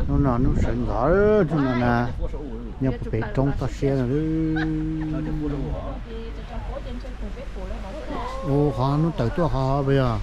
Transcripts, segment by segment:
Hnub no hnub sawv ntxov, hnub no na, nyob pem roob toj siab no. Ua qhov hnub tawm tuaj qhov puas yog?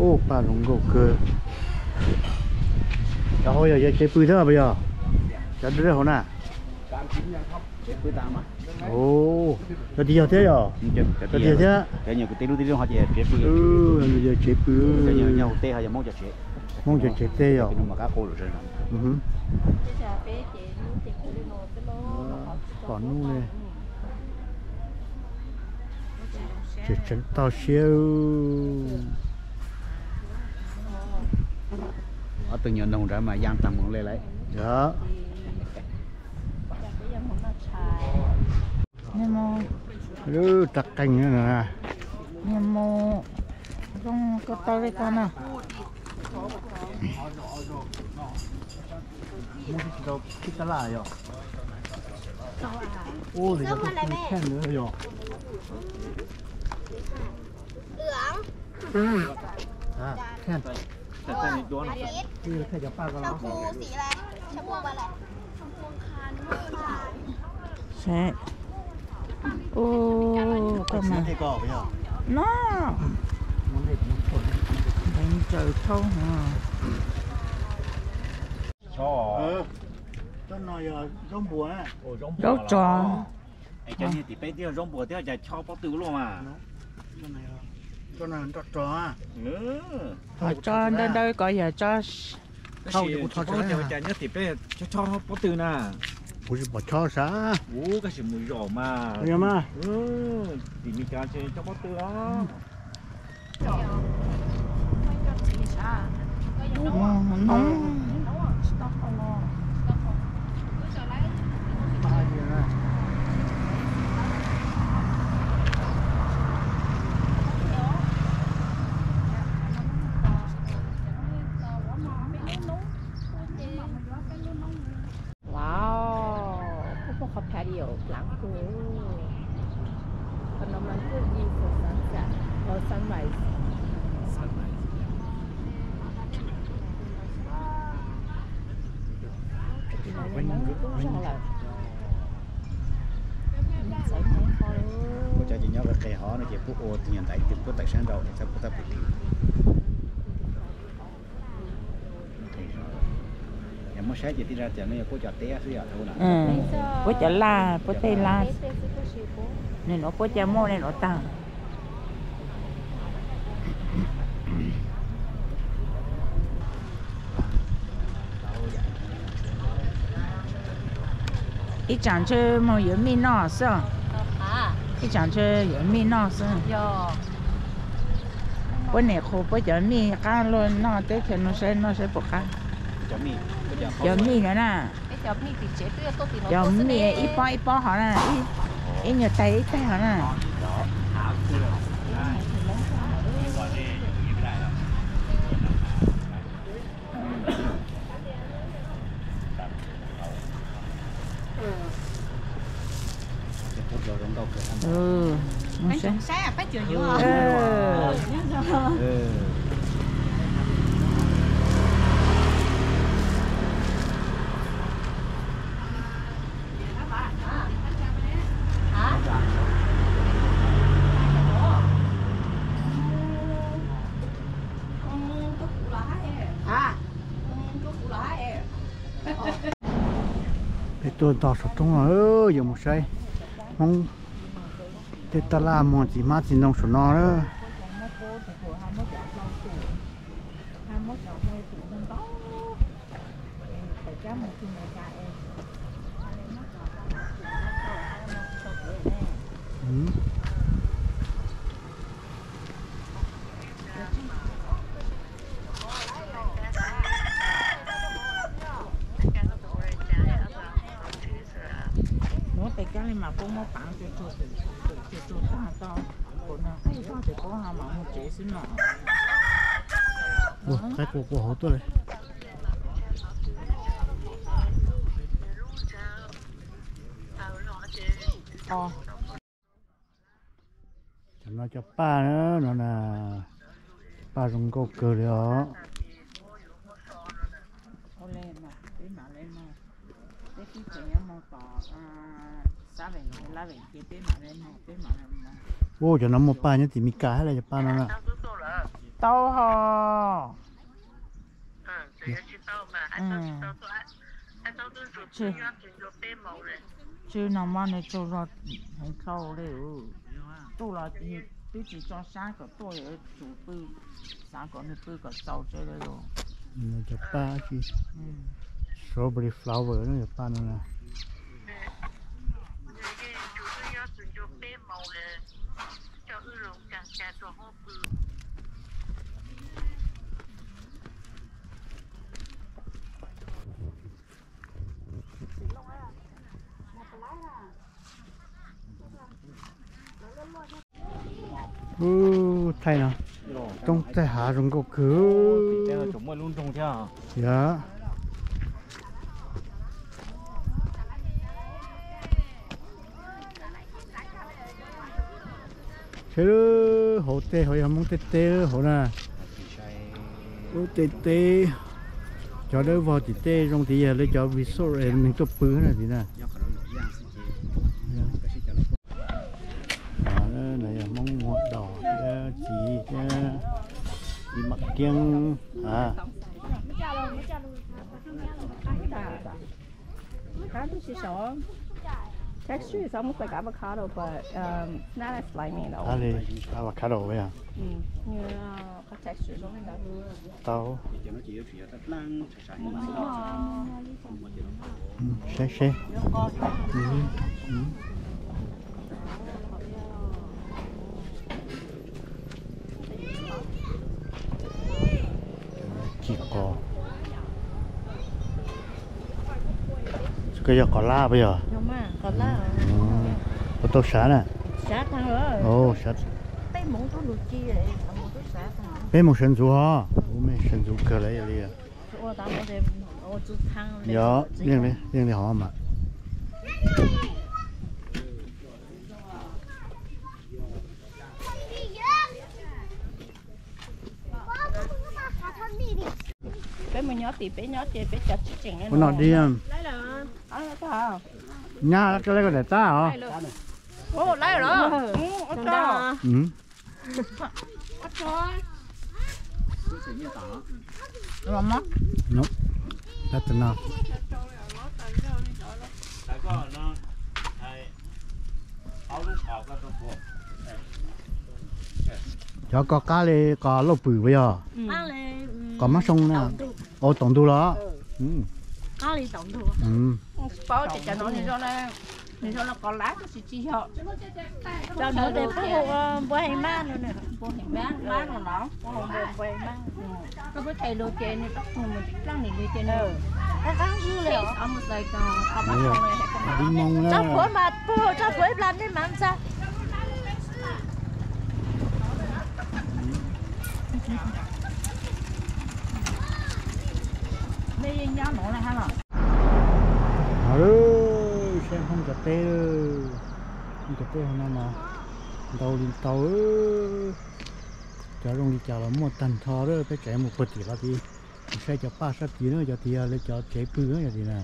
Ub, paj zoo nkauj kawg. Cov hauv yog tsev pw thiab puas yog? Cov dawb hauv na. Cov tiag yog thiab yog? Cov tiag thiab. Yog tsev pw. Hmoob cov tsev tej yog. Pom nub li. Tseem tseem toj siab. Ob tug nyuam noog nrad mas yaa tag moov le lawm. Yog. Rab qeej. Niag mus zoo koj tau li ko na. Tab laj yog. Ub, yog. Ub, koj mas no. Ntev tsaws thauj. Zaub tso. Cov niag tim peb twb yog zaub npuas thiab, cas chob pob tw luaj mas. Tso ntawd ntawd ko yog tso. Tab sis kuv tsis paub tias cas nyob tim peb chob chob pob tw na. Kuv tsis pom chob sav. Ub, koj sim mus zaum mas. Tim Meskas ntshe chob pob tw os. Wow, pub pub qhov patio laav kawg. Qhov no mas twb view for sunset, or sunrise. Tub zog lawm. Kuv cov ces nyob qis qis hov no ces kuj ua tus nyuag ntaiv tus puab tawm sab nraud es txhawb puab tawb pum pum. Yog muab saib ces tij laug tias no yog puab cov teb xwb yom, puab cov laj, puab tej laj. Nws nuav puab cov muaj nws nuav tag. Ib tsam ntshe moog yuav mij noj xwb. Ib tsam ntshe yuav mij noj xwb. Puab nim qhuas puab cov mij qab luaj, noj teb chaws no saib noj saib puas qab. Cov mij no na. Cov mij ib pob ib pob hov na, ib nyuag taig ib taig hov na. Peb tuaj ntog saum roob no, yuav mus saib Hmoob tej taj laj muag txiv hmab txiv ntoo saum no na. Nuav tes kab li mas puab muab paav tsuag tsuag, tsuag tsuag tag tau, kuv nug qab tog tes puab ho mam mus tsev xwb no. Qaib qua qua hauv tuaj li. Cov no cov paj na, no na, paj zoo nkauj kawg li os. Ua, cov no muaj paj nyob tim Mes Kas thiab los cov paj no na. Tau ho. Tsw no mas nws tsaug zog heev dhau li. Tuaj los twb tsis tso sab kom tuaj, tsum pw, xav kom nws pw kom txaus tsev li os. Cov paj strawberry flower no, cov paj no na. Ub, thaij no, toob thaij hav zoo nkauj kawg. Yog. Seb hauv tej hauv yog Hmoob tej teb hauv na. Ub, tej teb, cov dawb vog tim tej zoo tias yog lawv cov resort es neeg tuaj pw na tim na. Yog Hmoob Muag Dos thiab txiv thiab txiv Mam Kiab a. Cá tib si sov. Texture is almost like avocado, but um, not as slimy though. Qab li avocado yog. Mm, yeah, có texture giống như đó. Tau. Seb seb. Tsis qos. Koj yog qos lab puas yog? Puas tau sav na? Peb mus sawv ntxuv ho. Ub, mej sawv ntxuv kawg lawm li. Yog, yeej li hov mas. Peb mus nyob tim peb nyob ces peb cov tsis tseem li no. Nyab, koj lawv koj daim tab os. Lawv los. Cov ko qab li qos lauj pwm puas yog? Qos mab soo na. Ua taum ntug los? Paub tias cov no nws zoo li qos lab tab sis tsis yog. Cov no ces peb hu ua npua heev mab no, npua heev mab, mab no los, npua heev mab. Koj pub thais lus ces nws pab mus plooj nim lus ces nws qab qab zwb li os. Tsob phuav mas pub tsob phuav ib plag nej mas ntxa. Nej yeej nyob no na hab los? Saib Hmoob cov teb, Hmoob cov teb hauv no mas ntau li ntau. Cov zoo li cas los muaj tag nrho lawm, peb tseem mus puag tim qhov tid, saib cov paj sab tid na, cov tid yog lawv cov tsev pw na, cov tid na.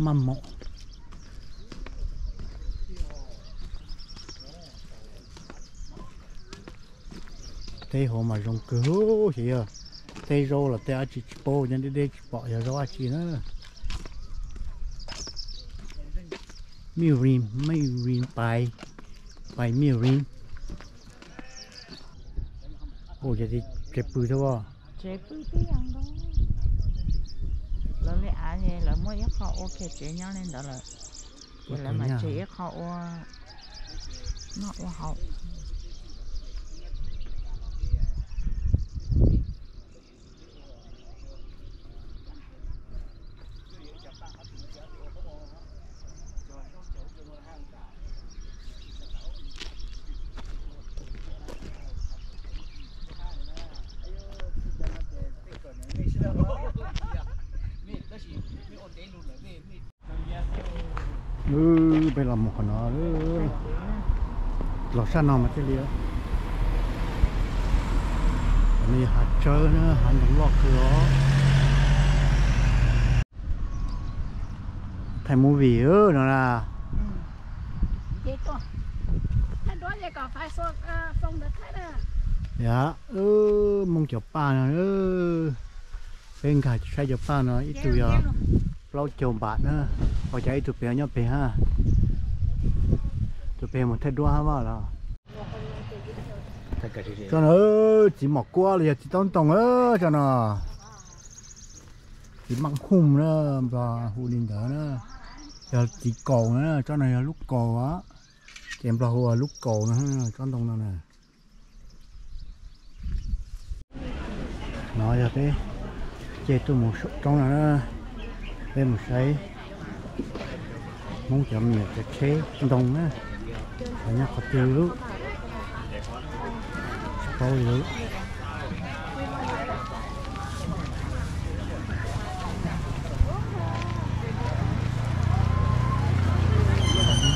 Maj mom. Teb hauv mas zoo kawg, xyov yog teb zaub los teb dab tsi tsis paub, nyob deb deb tsis pom yog zaub dab tsi na. Mirin, mirin pais, pais mirin. Ua cas tsev pw thiab os. Tsev pw tib yam nkaus. Lawv li av es lawv muaj ib qho ua kiag tsev nyob li ntawd lawm, ces lawv mam tseg ib qho ua noj ua haus. Peb los mus qhov no, los sab no mas thiaj li. Qhov no yog hav tsawb na, hav ntoo loj kawg os. Thaij movie no na. Yog, Hmoob cov paj no, peb nkag saib cov paj no ib tug yog plaub caug npam na, ua cas ib tug pem nyob pem hab, tus pem mus thaij duab hab vaj los. Tso no, txiv mom kuab los yog txiv taub ntoo tso no. Txiv maj hum na, Nplog hu li ntawd na, yog txiv kaus na, tsob no yog lub kaus, ces Nplog hu ua lub kaus no, tsob ntoo no na. No yog peb ces tuaj mus saum roob no na, peb mus saib Hmoob cov me nyuam cov tsheb ntoo na, nyob qhov twg lub, tsis paub li.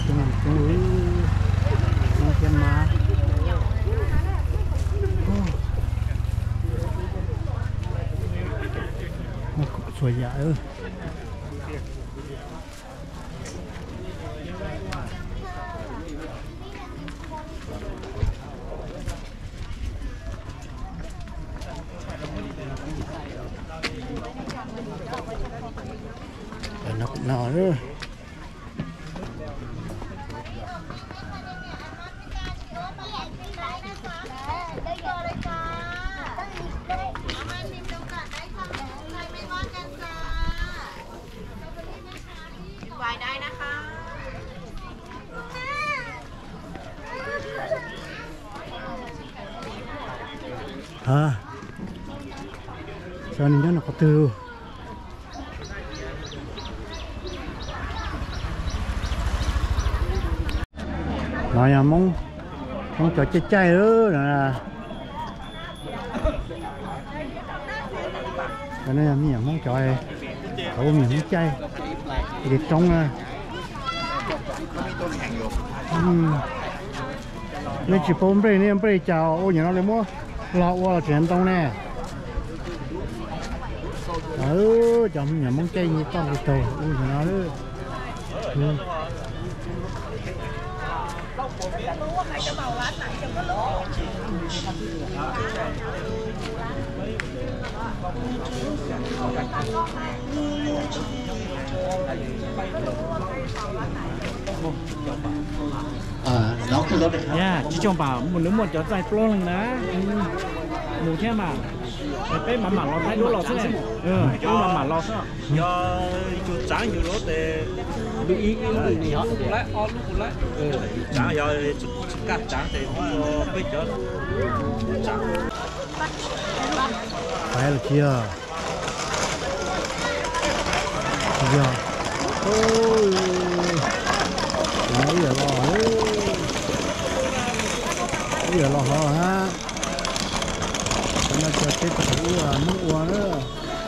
Coob coob, Hmoob thiab mab. Muaj txhua yam. Hab, xyov nws nyob no qhov twg. No yog Hmoob, Hmoob cov caij caij no. Cov no yog me nyuam Hmoob cov, cov ua me nyuam Hmoob caij, li roob na. Nej tsis paub nplej, nej nplej cas ua nyuam no li muab hlo ua los tseem ntoo ne. Cov me nyuam Hmoob caij nce toj nqis taug ua nyuam no. Yog, tsis tshua npam, nws muaj cov txaij plaub leeg na. Mus thiab mas, peb mam mam los thaij duab los xwb. Peb mam mam los xwb. Yog tus tsaav yus lub tes, lub ib, ib lub tes, tsaav yog tsis kaj tsaav tes, peb cov tsaav. Pais los tsis yog, tsis yog, tus no ib yam los, ib yam los hov hab. Cov no cov tsheb thaum ub Hmoob ua na,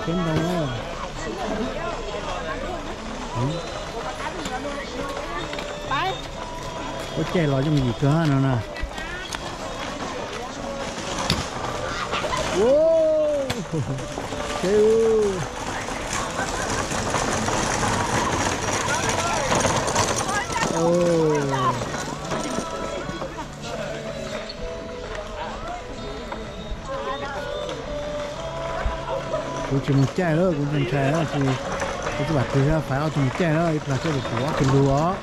tsheb ntoo na. Ua caij los yooj yim kawg no na. Kuv tsis mus caij lawm, kuv ntshai ntshai, kuv tsis vam twg, fais ob tug mus caij na, ib plag coj kuv ob tug lug os.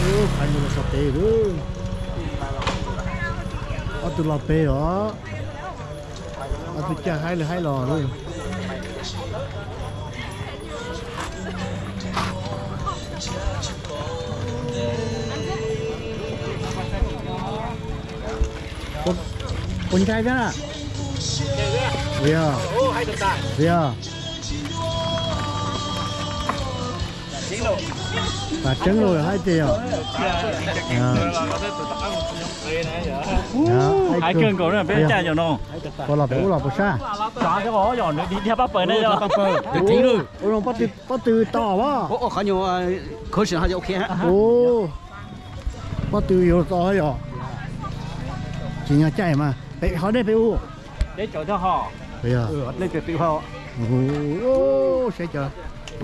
Ub, qhov no los txog pem lawm. Ob tug los pem os. Ob tug caj haib lawv haib los lawm. Puas ntshai thiab? Yog, yog. Vam tseeb los haib tiag yog. Haib kawg nkaus na, peb caj yom no. Puas los pem ub los puas sab? Ua zoo pob tw to as. Ua, pob tw yuav to yog. Tsis nyob caij mas pem qhov nej pem ub. Saib cov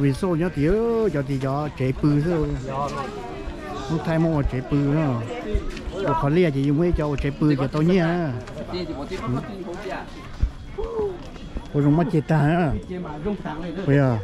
resort nyob tim, cov tim cov tsev pw xwb. Muab thaij muab ua tsev pw no. Ua qhov liaj ces yus muaj ib co ua tsev pw ces tau nyiaj. Ua zoo mob ceg tag. Yog.